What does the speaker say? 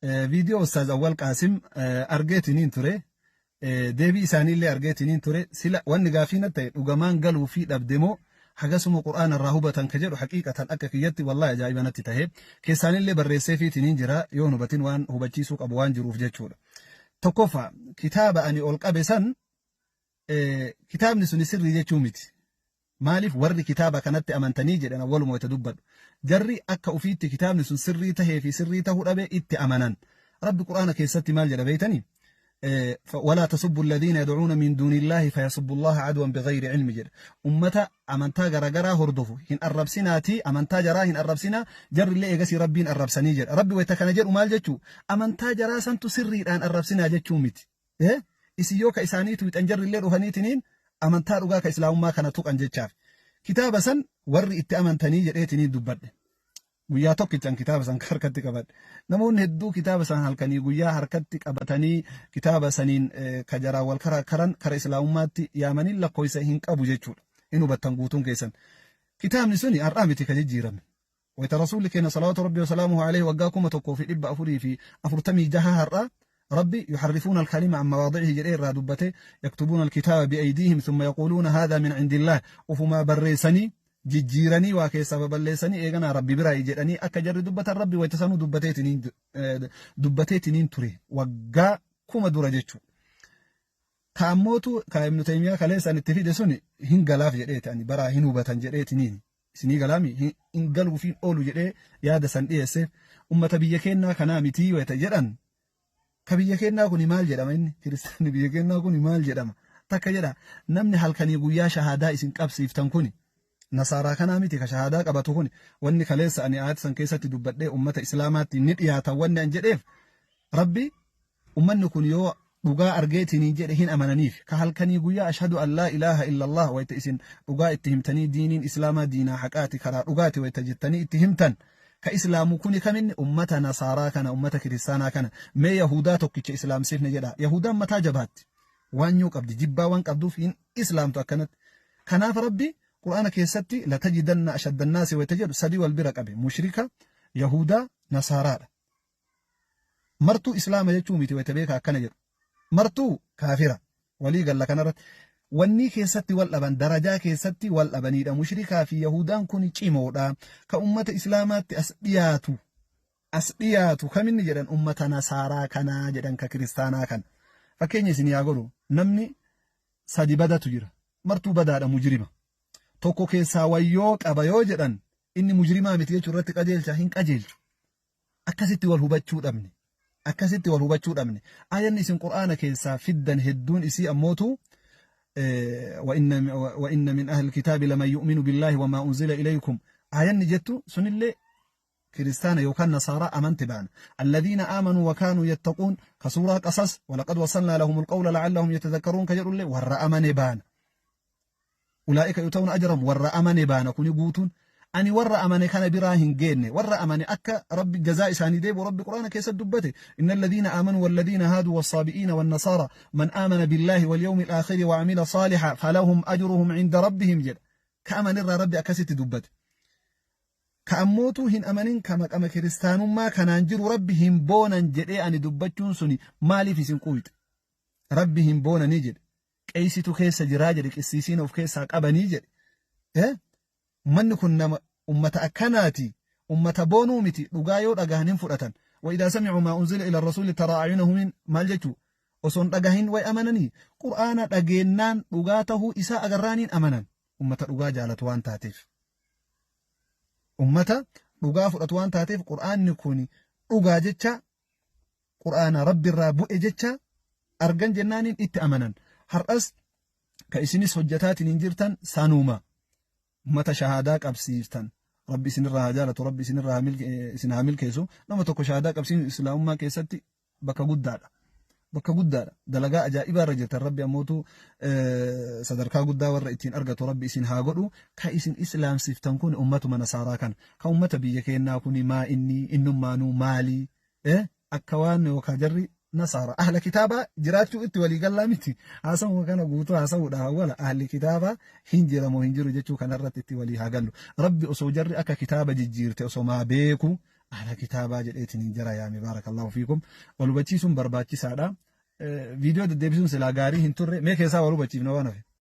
Viidiyoo Ustaaz Awwal Qaasim argeetiniin ture. Deebii isaaniillee argeetiniin ture. Sila wanni gaafii natti ta'e dhugamaan galuu fi dhabde moo hagasuma Qur'aana irraa hubatan ka jedhu haqiiqatan akka kiyyatti wallahi ajaa'iba natti tahe. Keessaanillee barreesseefiitiniin jira yoo hin hubatin waan hubachiisuu qabu waan jiruuf jechuudha. Tokkoffaa, kitaaba ani ol qabe san kitaabni suni sirrii jechuu miti. Maaliif warri kitaaba kanatti amantanii jedhan awwaluma wayta dubbadhu. Jarri akka ufiitti kitaabni sun sirrii tahee fi sirrii tahuu dhabe itti amanan. Rabbi Qur'aana keessatti maal jedha beeytanii? Walaa tasubbu alladhiina yad'uuna min duunillaahi fayasubbu Allaaha adwan bighayri ilmi jedha. Ummata amantaa garagaraa hordofu hin arrabsinaatii amantaa jaraa hin arrabsinaa, jarrillee eegasii Rabbiin arrabsanii jedha. Rabbi wayta kana jedhu maal jechuu? Amantaa jaraa santu sirriidhaan arrabsinaa jechuu miti. Isin yoo ka isaanii tuyxan jarrillee dhufaniitiniin amantaa dhugaa ka islaamummaa kana tuqan jechaaf. Kitaaba san warri itti amantanii jedheetiniin dubbadhe. Guyyaa tokkichan kitaaba san harkatti qabadhe. Namoonni hedduu kitaaba san halkanii guyyaa harkatti qabatanii kitaaba saniin ka jaraan wal karaa kara islaamummaatti yaamanii lakkoofsa hin qabu jechuudha. Hin hubattan guutuun keessan. Kitaabni suni har'aa miti ka jijjiirame. Wayta Rasuulli keenya salawaatu Rabbii wasalaamuhu alayhi waggaa 1446 har'aa Rabbi yuharrifuuna alkalima an mawaadi'ihi jedhee irraa dubbate, yaktubuuna alkitaaba biaydiihim thumma yaquuluuna haadhaa min cindillaah, ufumaa barreessanii jijjiiranii waa keessaa baballeessanii eeganaa Rabbi biraayi jedhanii akka jarri dubbatan Rabbi wayta sanuu dubbateetiniin ture waggaa kuma dura jechuu. Ka ammootu ka Ibnu Taymiyaa kaleessaan itti fide suni hin galaaf jedheeti ani baraa hin hubatan jedheetiniin. Isinii galaami? Hin galuufi hin oolu jedhee yaada san dhiyeesseef. Ummata biyya keennaa kanaa mitii wayta jedhan, ka biyya keennaa kuni maal jedhama inni? Kiristaanni biyya keennaa kuni maal jedhama? Takka jedha, namni halkanii guyyaa shahaadaa isin qabsiiftan kuni nasaaraa kanaa miti ka shahaadaa qabatu kuni. Wanni kaleessa ani aayata san keessatti dubbadhee ummata islaamaatti ni dhiyaatan wanni an jedheef, Rabbi Ummanni kun yoo dhugaa argeetiniin jedhe hin amananiif. Ka halkanii guyyaa ashhadu an laa ilaaha illallah wayta isin dhugaa itti himtanii diiniin islaamaa diinaa haqaati karaa dhugaati wayta jettanii itti himtan ka islaamu kuni kaminni? Ummata nasaaraa kana, ummata kiristaanaa kana. Mee yahudaa tokkicha islaamsifne jedhaa. Yahudaan mataa jabaatti. Waanyoo qabdi. Jibbaa waan qabduuf hin islaamtu akkanatti. Kanaaf Rabbi Qur'aana keessatti latajidanna ashaddannaasi wayta jedhu sadi wal bira qabe. Mushrika, yahudaa, nasaaraadha. Martuu islaama jechuu miti wayta beeka akkana jedhu. Martuu kaafira. Walii galla kanarratti. Wannii keessatti wal dhaban darajaa keessatti wal dhabaniidha. Mushrikaa fi Yahudaan kun cimoodha. Ka ummata islaamaatti as dhiyaatu as dhiyaatu kaminni jedhan ummata nasaaraa kanaa jedhan ka kiristaanaa kana. Fakkeenya isin yaa godhu, namni sadi badatu jira. Martuu badaadha, mujrima. Tokko keessaa wayyoo qaba yoo jedhan inni mujrimaa miti jechuu irratti qajeelcha hin qajeelchu. Akkasitti wal hubachuu dhabne. Akkasitti wal hubachuu dhabne. Aayanni isin Qur'aana keessaa fiddan hedduun isii ammootu wa inna min ahli kitaabi laman yu'minu billaahi wa maa unzila ilaykum aayanni jettu sunillee kiristaana yookaan nasaaraa amante baana. Alladhiina aamanuu wa kaanuu yattaquun ka suuraa Qasas walaqad wassalnaa lahumul qawla la'allahum yatadhakkaruun ka jedhullee warra amane baana. Ulaa'ika yu'tawna ajrahum warra amane baana. Kuni guutuun ani warra amane kana biraa hin geenne. Warra amane akka Rabbi jazaa isaanii deebi'u Rabbi Qur'aana keessatti dubbate: inna alladhiina aamanu walladhiina haadu wassaabi'iina wannasaara man aamana billaahi walyawmi alaakhiri wa amila saaliha falahum ajruhum inda rabbihim jedha. Ka amanirraa Rabbi akkasitti dubbate. Ka ammootuu hin amanin ka maqama kiristaanummaa kanaan jiru Rabbi hin boonan jedhee ani dubbachuun suni maaliif isin quuyxe? Rabbi hin boonanii jedhe. Qeeysitu keessa jiraa jedhe, qissiisiina of keessaa qabanii jedhe. Ummanni kun nama ummata akkanaati, ummata boonuu miti, dhugaa yoo dhagahan hin fudhatan. Wa idaa samicuu maa unzila ila rasuuli taraa ayunahum maal jechuu? Osoo hin dhagahin way amananii Qur'aana dhageennaan dhugaa tahuu isaa agarraaniin amanan. Ummata dhugaa jaalatu waan taateef. Ummata dhugaa fudhatu waan taateef Qur'aanni kun dhugaa jecha, Qur'aana Rabbi irraa bu'e jecha argan jennaaniin itti amanan. Har'as ka isinis hojjetaatiin hin jirtan sanuma. Ummata shahaadaa qabsiiftan. Rabbi isinirraa haa jaalatu, Rabbi isinirraa isin haa milkeessu. Nama tokko shahaadaa qabsiisuun islaamummaa keessatti bakka guddaadha. Bakka guddaadha. Dalagaa ajaa'ibaa irra jirtan. Rabbi ammootu sadarkaa guddaa warra ittiin argatu Rabbi isin haa godhu. Ka isin islaamsiftan kun ummatuma nasaaraa kana. Ka ummata biyya keennaa kun maa inni innummaanuu maali? Akka waan yookaan jarri nasaara ahla kitaabaa jiraachuu itti walii gallaa miti. Haasawuma kana guutuu haasawuudhaaf awwala ahli kitaabaa hin jiramoo hin jiru jechuu kanarratti itti walii haa gallu. Rabbi osoo jarri akka kitaaba jijjiirte osoo maa beeku Ahla kitaabaa jedheetiin jara yaame. Baarakallahu fiikum. Wal hubachiisuun barbaachisaadha. Viidiyoo deddeebisuun silaa gaarii hin turre. Mee keessaa wal hubachiifna waan hafe.